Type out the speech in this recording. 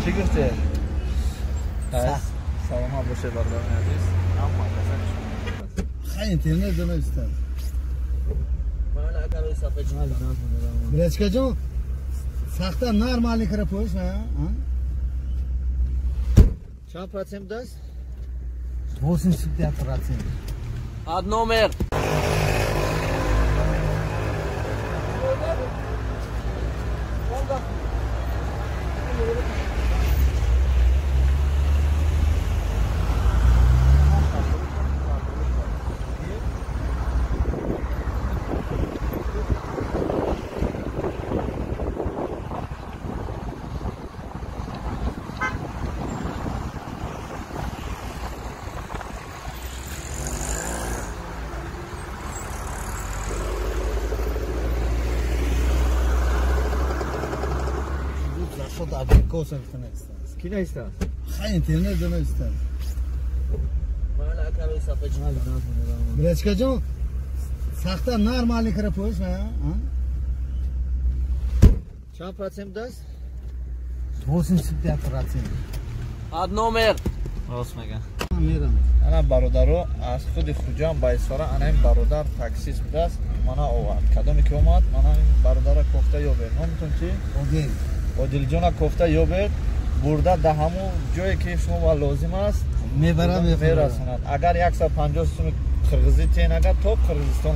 Чӣ гуфте? Саломат бошед, бародарони азиз. Ҳама Хай интернет донистам. Бречка ҷон, сахта нормально кара пош, а? Чанд процент даст? 85%. Ад номер. Абрикоса гуфта. Ки наистааст? Хай интернет донистам. Бречка ҷон, сахта нормально кара пош, а? Чанд процент даст? 85%. Ад номер. Рост мегӯям. Мерам. Ана бародаро, аз худи Хуҷанд ба Исфара ана ин бародар таксист будааст, мана овард. Кадоме ки омад, мана ин бародара кофта ёбед. Номатон чӣ? Одил. Одилҷона кофта ёбед, бурда да ҳамун ҷое ки шумо лозим аст мебарад, мерасонад. Агар 150 суми қирғизӣ тен, агар то Қирғизистон.